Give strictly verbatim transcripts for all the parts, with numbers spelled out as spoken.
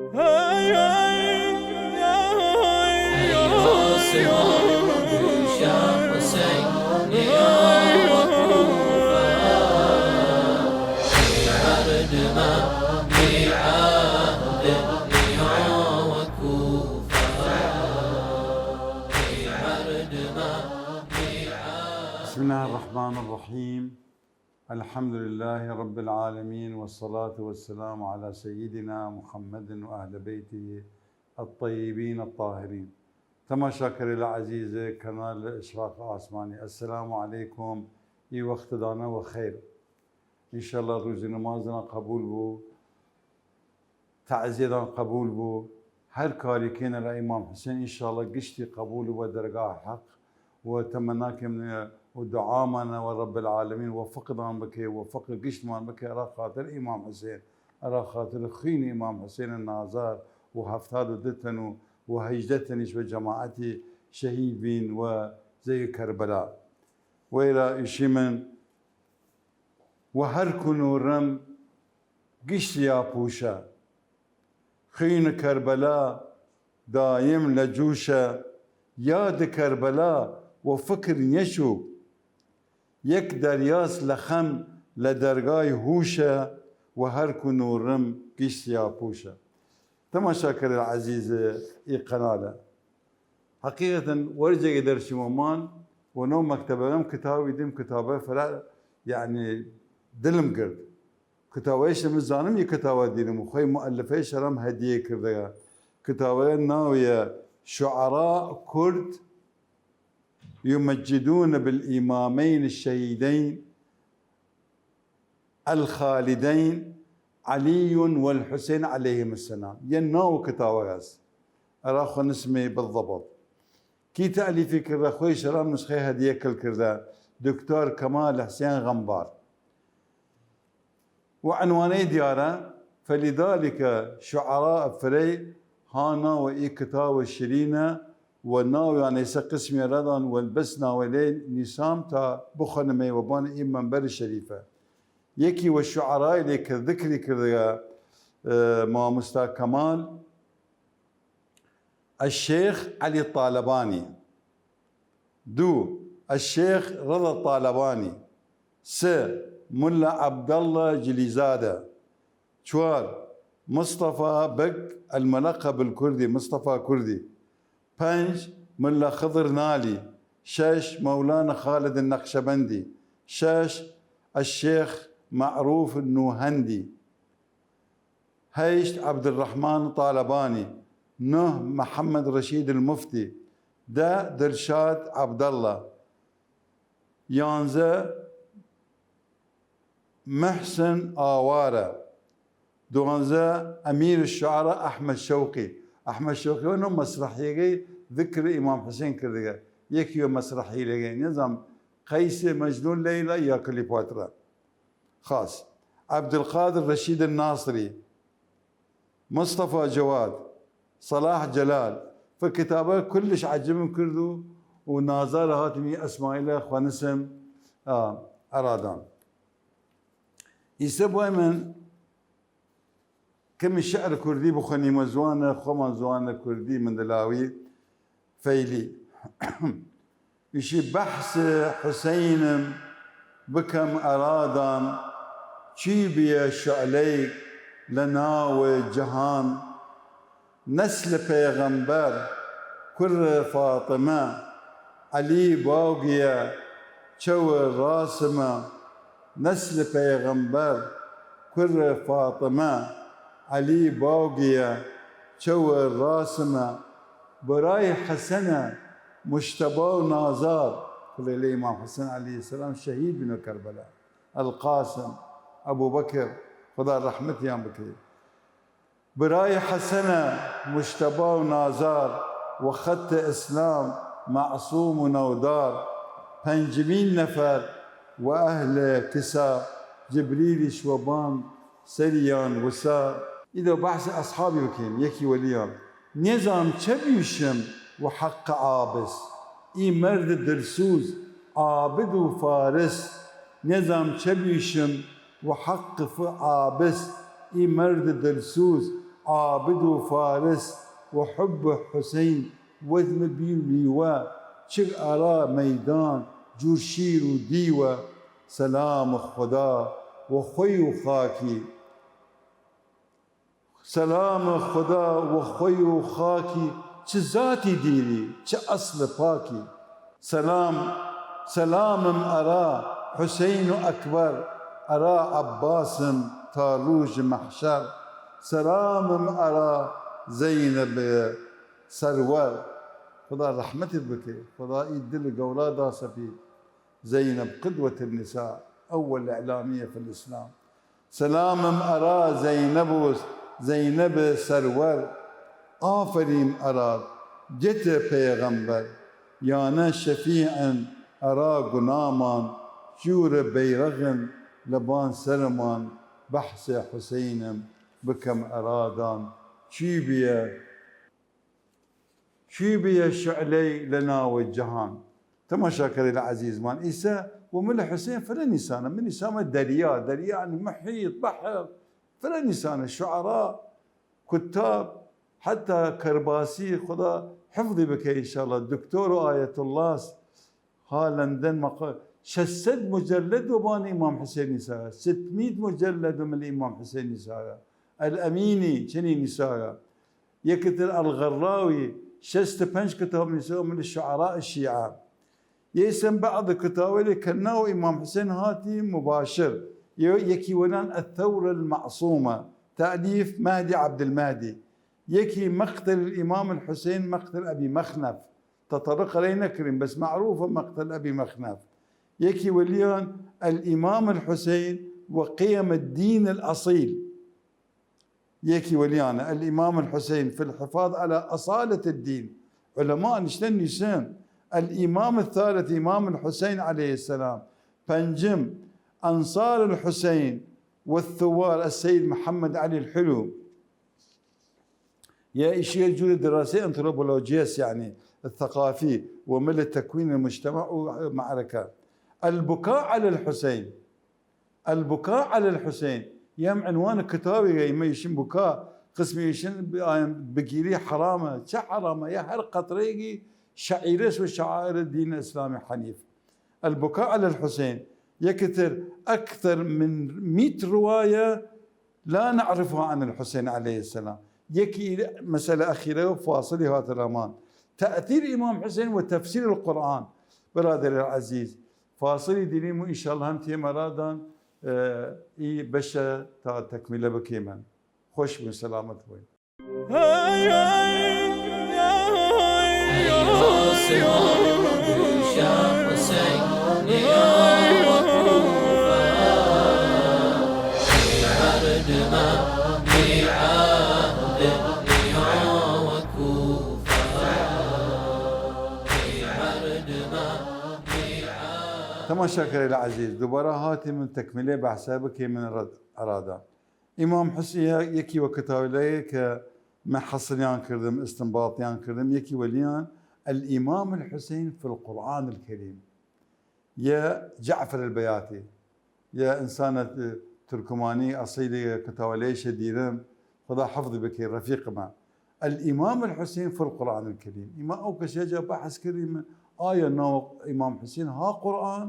بسم الله الرحمن الرحيم. الحمد لله رب العالمين، والصلاة والسلام على سيدنا محمد وأهل بيته الطيبين الطاهرين. تماشاکەرەیل عەزیز کەنال ئشراق ئاسمانی، السلام علیکم، ئی وەختدانە وە خەیر. انشاءالله رووژ نمازدان قبول بو، تعزیەدان قبول بو، هەر کاری کەێنە ئەرا ئیمام حسین، انشاءالله گشتی قبول و دەرگا حەق، و تەمەنا کەێمنە و دوعامان وە رب العالمین وەفقدان بکەێ، وەفق گشتمان بکەێ ئەرا خاتر ئیمام حسین، ئەرا خاتر خوین ئیمام حسین نازار، و هەفتاد و دە تن و، و هەیژدە تنیش وە جەماعەتی شەهید بین وە زەوی کەربەلا. وەیرا ئیشیمن و هەر کو نووڕم گشت یا پووشە. خوین کەربەلا دایم لە جووشە، یاد کەربەلا وە فکر نیەچوو. یەک دەریاس لە خەم لە دەرگای هووشە، و هەر کو نووڕم گشت یا پووشە. تەماشاکەرەیل عەزیز ئی قەنالە. حەقیقەتەن وەرجەگە دەرچمەمان و نەو مەکتەبەگەم کتاوی دیم، کتاوە فرە، یەعنی دلم گرد. کتاوەیش من زانم یە کتاوە دینم و خوەی مؤلفەیش ئەرام هەدیە کردگە. کتاوەیە ناویە شعراء کرد يمجدون بالإمامين الشهيدين الخالدين علي والحسين عليهم السلام. یە ناو کتاوە هەس. ئەرا خوەنسمی بالضبط. کی تەئلیفی کردە، خوەیش ئەرام نسخەی هەدیە کل کردە، دکتۆر کەمال حسێن غەمبار. و عنوانەی دیارە، فلذلك شعراء فرەی ها ناوە ئی کتاوە شرینە، و ناویان ئیسە قسمی ئەرادان و بەس ناوەیلەی نیسام تا بخوەنمەی وە بان ئی مەنبەر شەریفە. یەکی وە شعرایلەی کە ذکری کردگە، ئە، ماموستا کەمال، الشيخ علي الطالباني. دو، الشيخ رضا الطالباني. سێ، ملا عبدالله جلیزادە. چوار، مصطفى بەگ الملقب بالكردي، مصطفى كردي. پەنج، ملا خضر نالی. شەش، مولانا خالد النقشبندي. شەش، الشيخ معروف النوهندي. هەیشت، عبدالرحمن طالباني. نه، محمد رشيد المفتي. دە، دلشاد عبدالله. یانزە، محسن ئاوارە. دوانزە، امیر الشعراء احمد شوقی. احمد شوقی وە ناو مەسرەحیەگەی ذکر ئیمام حسین کردگە. یەکی وە مەسرەحیەگەی، نزام قیس مجنون لیلا یا کلیپاترا. خاص. عبدالقادر رشید الناصری، مصطفى جواد، صلاح جلال. فە کتابە کلش عەجبم کرد و، و نازار هاتمی ئەسمایلە خوەنسم، ئا، ئەرادان. ئیسە بوای من کەمی شعر کوردی بخوەنیم وە زوانە خوەمان، زوانە کوردی مندڵاوی فەیلی. ئیشی بەحس حسینم بکەم ئەرادان، چی بیە شعلەیگ لە ناو جەهان، نەسل پەیغەمبەر، کور فاطمە، عەلی باوگیە، چەو راسمە، نەسل پەیغەمبەر، کور فاطمە، عەلی باوگیە، چەو راسمە، برای حەسەنە، مشتەبا و نازار، کوڵەیلە ئیمام حەسەن عەلیه السلام شەهید بینە کەربەلا، القاسم، ئەبوبەکر، خودا رەحمەتیان بکەی. برای حەسەنە، مشتەبا و نازار، وە خەت ئسلام مەعسوم و نەودار، پەنجمین نەفەر وە ئەهل کسا، جبریلیش وە بان سەریان وسا. ئیدە بەحس ئەسحابی بکەیم، یەکی وەلیان. نێزام چە بیشم وە حەق عابس، ئی مەرد دلسوز، عابد و فارس. نێزام چە بیشم وە حەق ف-، عابس، ئی مەرد دلسوز، عابد و فارس و حب حسین وەدم بی و لیوە، چگ ئەرا مەیدان جوور شیر و دیوە، سەلام خودا وە خوەی و خاکی، سەلام خودا وە خوەی و خاکی، چ زاتی دیری، چ ئەسڵ پاکی. سەلام، سەلامم ئەرا حوسەین و ئەکبەر، ئەرا عەباسم تا رووژ مەحشەر، سەلامم ئەرا زەینەب سەروەر. خودا رەحمەتت بکەی، خودا ئی دل گەورا داسەپی. زەینەب قدوەت النساء، ئەول ئیلامیە فی الئسلام. سەلامم ئەرا زەینەب و زەینەب سەروەر، ئافەریم ئەراد گەتێ پەێغەمبەر، یانە شەفیعن ئەرا گونامان، جوورە بەیرەغن لەبان سەرمان، بەحسێ حوسەینم بکەم ئەرادان، چوی بیە چوی بیە شعلەی لەناوەی جەهان. تەماشاکەرەیل عەزیزمان، ئیسە و مل حوسەین فرە نیسانە، من نیسامە دەریا، دەریا یەعنی محیط، بەحر، فرە نیسانە، شعرا، کوتاب، حەتا کەرباسی، خودا حفظی بکەی ئینشاڵڵا، دکتۆر و ئایەتوڵڵاس، ها لەندەن مەقە-، شەش سەد مجلد وەبان ئیمام حوسەین نیساگە، ست مید مجلد و مل ئیمام حوسەین نیساگە. ئەلئەمینی چنی نیساگە. یەکتر ئەلغەڕاوی شەست و پەنج کتاب نیساگە مل شعراء شیعە. یەیسن بعض کتاوەیلێ کە ناو ئیمام حوسەین هاتی مباشر. یە-، یەکی وەلان الثورة المعصومة، تألیف مهدی عبدالمهدی. یەکی مقتل الإمام الحسين مقتل أبي مخنف. تطرق ئەرەی نەکریم، بەس معروفە مقتل أبي مخنف. یەکی وەلیان الإمام الحسين وقيم الدين الأصيل. یەکی وەلیانە الإمام الحسين في الحفاظ على أصالة الدين. علماء نشتن نویسن الإمام الثالث إمام الحسين عليه السلام. پەنجم أنصار الحسين والثوار السيد محمد علي الحلو. یا ئیشی جوور دراسەی ئەنتروپۆلۆژیەس، یەعنی ثقافی، و مل تكوين المجتمع و معركة. البكاء على الحسين. البكاء على الحسين. یەم عنوان کتاویگە، ئیمە ئیشین بکا، قسمی ئیشین ب-، ئایم بگیری حرامە. چە حرامە؟ یا هەر قەترەیگی شعیرەس و شعائر دین اسلام حنیف. البكاء على الحسين. یەکتر أكثر من مية رواية لا نعرفها عن الحسين عليه السلام. یەکی مەسەلە ئەخیرە و فاصلی هاتە لامان. تأثير إمام حسين وتفسير القرآن. برادر عزیز، فاصلی دیریم و ئینشاڵڵا هەم تیمە ئەرادان، ئه، ئی بەشە تا تەکمیلە بکەیمن. خوەش بوین، سەلامەت بوین. تەماشاکەرەیل عەزیز، دوبارە هاتیمن تەکمیلەی بەحسە بکەیمن ئەراد-، ئەرادان. ئیمام حوسەین یەکی وە کتاوەیلەیە کە مە حەسریان کردم، استنباطیان کردم، یەکی وەلیان الإمام الحسين في القرآن الكريم. یە جعفر البياتي. یە ئنسانە تورکمانی ئەسیلی، کتاوەیلەیشە دیرم، خودا حفظی بکەی، رەفیقمە. الإمام الحسين في القرآن الكريم. ئیمە ئەو کەسیە جا بەحس کردیم، ئایا ناو ئیمام حوسەین ها قرآن؟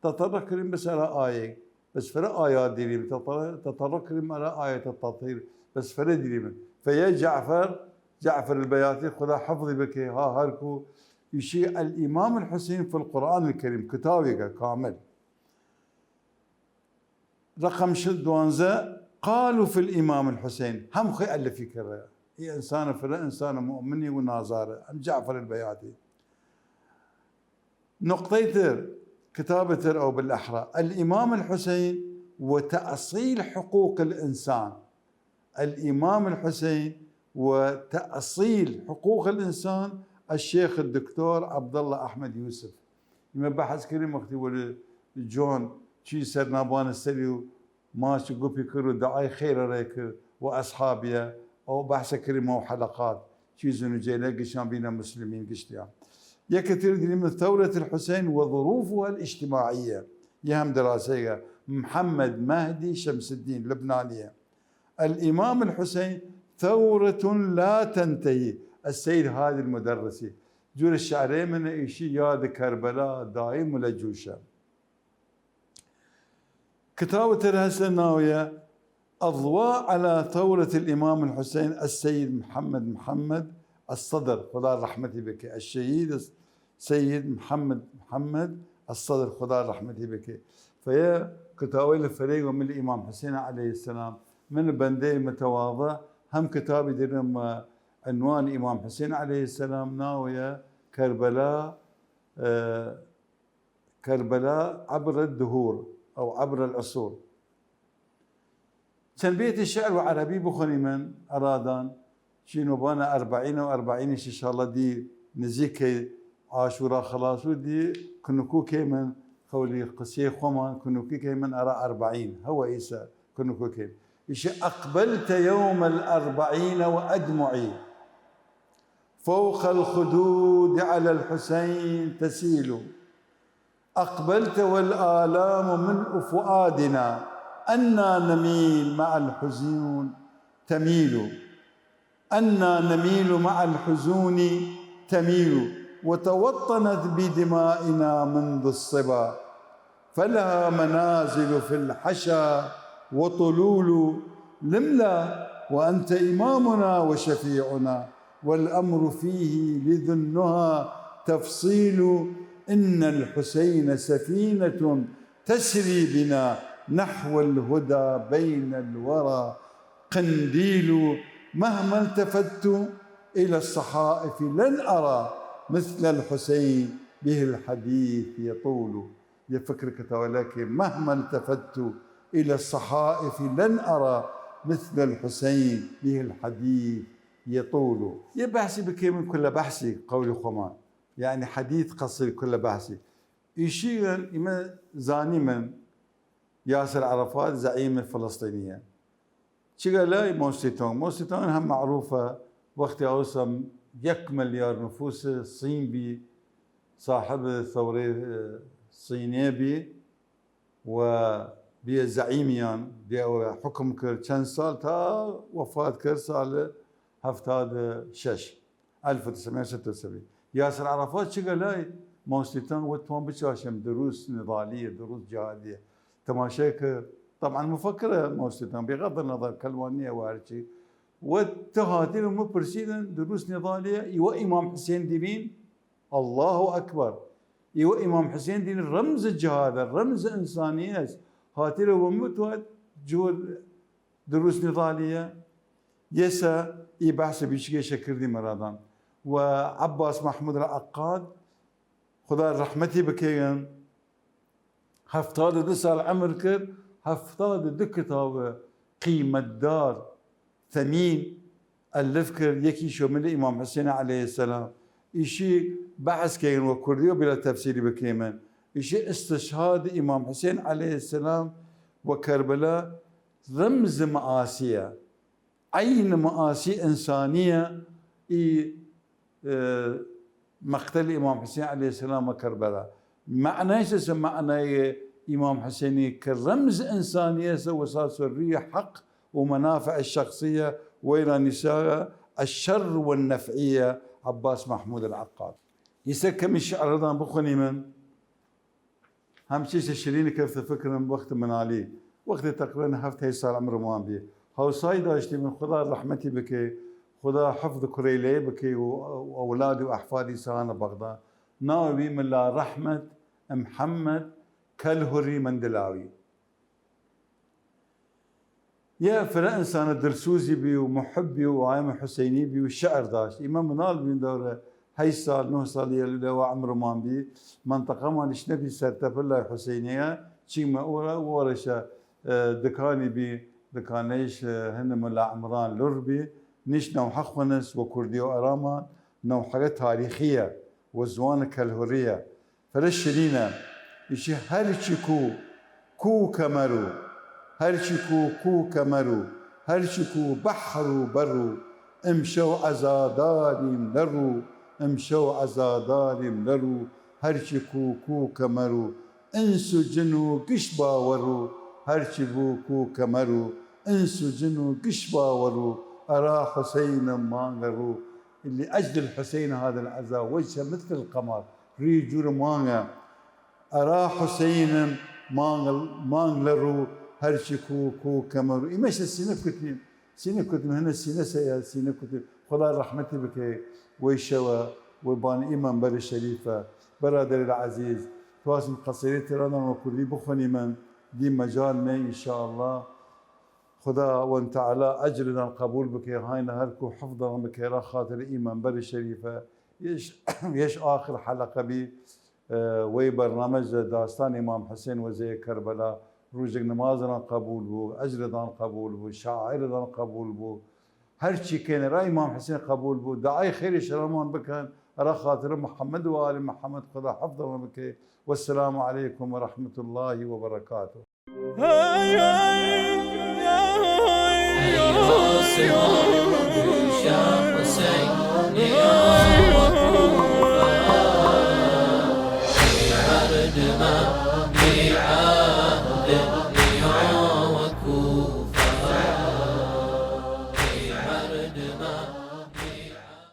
تطرق کریم بس ئەرا ئایەیگ، بس فرە ئایا دیریم، تطرق، تطرق کریم ئەرا ئایەت التطهیر، بس فرە دیریم. فیە جعفر، جعفر البیاتی، خودا حفظی بکەی، ها هەرکو ئیشی الإمام الحسين في القرآن الكريم، کتاویگە کامل. رقم ش-، دوانزە، قالوا في الإمام الحسين، هەم خوەی ئەلفی کردە. ئی ئنسانە فرە ئنسانە مؤمنی و نازارە، ئەم جعفر البیاتی. نقطەی تر، کتاب تر ئەو بالأحرى، الإمام الحسين وتأصيل حقوق الإنسان. الإمام الحسين وتأصيل حقوق الإنسان، الشيخ الدكتور عبد الله أحمد يوسف. ئیمە بەحس کریم وەختی وەلی جۆن چی سەر نابانە سەری و ماچ گوپی کرد و دعای خیر ئەرێ کرد و ئەسحابیە، ئەو بەحسە کریمە و حەلەقات، چی زنوجەیلە گشان بینە مسلمین گشتیان. یەکتر گریم ثورة الحسين وظروفها الاجتماعية. یە هەم دراسەیگە محمد مهدی شمس الدین لبنانیە. الإمام الحسين ثورة لا تنتهي، السيد هادي المدرسي. جورە شعرەیمنە، ئیشی یاد کربلا دایم لە جوشە. کتاو تر هەسە ناویە أضواء على ثورة الإمام الحسين السيد محمد محمد الصدر، خدا رحمتی بکه، الشهيد سید محمد محمد الصدر، خدا رحمتی بکه. فیه کتاوی لە فەرەی و مل ئیمام حسین علیه السلام، من بەندەی متواضع هم کتابی درم عنوان ئیمام حسین علیه السلام ناویە کربلا، اه، کربلا عبر الدهور أو عبر العصور. چەن بێتی شعر وە عەرەبی بخوەنیمن ئەرادان، چین و بانە ئەربەعین و ئەربەعینیش ئنشاءاللە دی نزیک کەی عاشورا خلاص و دی کنکو کەیمن قەولی قسیەی خوەمان کنکو کەیمن ئەرا ئەربەعین هەوە ئیسە کنکو کەیم. ئیشی أقبلت يوم الأربعين وأدمعي فوق الخدود على الحسين تسيل. أقبلت والآلام ملء فؤادنا، أنى نميل مع الحزون تميل، أنى نميل مع الحزون تميل، وتوطنت بدمائنا منذ الصبا، فلها منازل في الحشا وطلول. لم لا وأنت إمامنا وشفيعنا، والأمر فيه لذي النهى تفصيل. إن الحسين سفينة تسري بنا نحو الهدى بين الورى قنديل. مهما التفت إلى الصحائف لن أرى مثل الحسين به الحديث يطول. یە فکر کەتەوە لە کە مهما التفت إلى الصحائف لن أرى مثل الحسين به الحديث يطول. یە بەحسی بکەیمن کلە بەحسی قەولی خوەمان، یعنی حدیث قەسر کلە بەحسی. ئیشیگەن ئیمە زانیمن یاسر عەرەفات زەعیم فلسطینیە. چگە لای ماوسیتۆنگ. ماوسیتۆنگ هم معروفە، وەختی ئەوسە یەک ملیار نفوس صین بی، صاحب ثورەی، اه، صینێ بی و بیە زەعیمیان، بیە ئەوە حکم کرد چەند سال تا وەفات کرد سال هەفتاد و شەش. ألف وتسعمية وستة وسبعين. یاسر عەرەفات چگە لای ماوسیتۆنگ وە توان بچاشم دروس نضالیە، دروس جهادیە. تماشای ک طبعا مفکرە ماوسیتۆنگ، بغض النظر کەلوان نیە و هەرچی. و تو هاتین و مپرسیدن دروس نضالیە، ئیوە ئیمام حسین دیرین، الله أكبر. ئیوە ئیمام حسین دیرین رمز جهادە، رمز انسانیە. هاتین و متوات جور دروس نضالیە. یەسە ئی بەحسە بیچگەیشە کردی مەرادان. و عەباس مەحمود العەقاد، خدا رەحمەتی بکەیگن، هەفتاد و دو سال عمر کرد، هەفتاد و دو کتاب قیمەتدار، ثمین، ئەلف کرد، یەکیش وە مل ئیمام حسین علیه السلام. ئیشی بەحس کەیگن وە کوردی و بلا تەفسیری بکەیمن. ئیشی استشهاد ئیمام حسین علیه السلام وە کربلا رمز مآسیە، عین مآسی انسانیە. ئی، اه، مقتل امام حسین علیه السلام کربلا. معنایش چسە معنای امام حسینی ک رمز انسانیە سە وساس روی حق و منافع شخصیە ویرانیسا الشر والنفعیە عباس محمود العقاد. ئیسە کەمی شعردان بخونیمن. همچیش شیرین کفت فکرم وەخت منالی، وەخت تقریبا هەفت هەیت سال عمرم وان بی. هاوسای داشتیمن، خدا رحمتی بکەی، خدا حفظ کوریلەی بکەی و، و ئەولاد و ئەحفادی سانە بەغدا. ناوی ملا رحمت محمد کەلهوری مندلاوی. یە فرە ئنسانە دلسوزی بی و محبی و ئایم حسینی بی و شعر داشت. ئیمە مناڵ بین دەورە هەیت سال، نۆ سال یە لەوە عمرمان بی. منطقەمان ئیش نەبی سەرتەپە لای حسینیە. چیمە ئورە، ئورەشە، اه، دکانی بی، دکانەیش، اه، هن ملا عمران لور بی. نیش نەوحە خونس و کوردی و ئەرامان نەوحەگە تاریخیە و زوان کەلهوریە. فرە شیرینە، ئیشی هەرچی کو، کو کەمەرو، هەرچی کو، کو کەمەرو، هەرچی کو بەحر و بەرو، ئمشەو عەزاداریم لەڕو، ئمشەو عەزاداریم لەڕو، هەرچی کو، کو کەمەرو، ئنس و جن و گشت باوەڕو، هەرچی بو کو کەمەرو، ئنس و جن و گشت باوەڕو، ئەرا حسینم مانگە ڕوو، لأجل الحسین هذا العزا، وجه مثل القمر، ری جور مانگە. ئەرا حسینم مانگ، مانگ لە ڕوو، هەرچی کو، کو کەمەر. ئیمەشە سینە کوتیم، سینە کوتیم، هەنە سینە سەیە، سینە کوتیم. خودا ڕەحمەتی بکەی وەی شەوە، وەی بان ئی مەنبەر شەریفە. برادەر عەزیز، تواسم قەسەیرە ترانە وە کوردی بخوەنیمن، دی مەجال نەی، ان شاء الله. خودا وەن تعالی ئەجردان قەبول بکەی، هاینە هەر کو حفظان بکەی، ئەرا خاتر ئی مەنبەر شەریفە. یەش، یەش ئاخر حەلەقە بی، ئە، وەی بەرنامەج داستان ئیمام حسین وە زێ کەربەلا. رووژێگ نمازدان قەبول بوو، ئەجردان قەبول بوو، شاعیردان قەبول بوو، هەرچی کەین ئەرا ئیمام حسین قەبول بوو. دعای خەیری شەرەمان بکەن ئەرا خاتر محمد و آل محمد. خودا حفظان بکەی. والسلام علیکم ورحمة الله وبرکاته.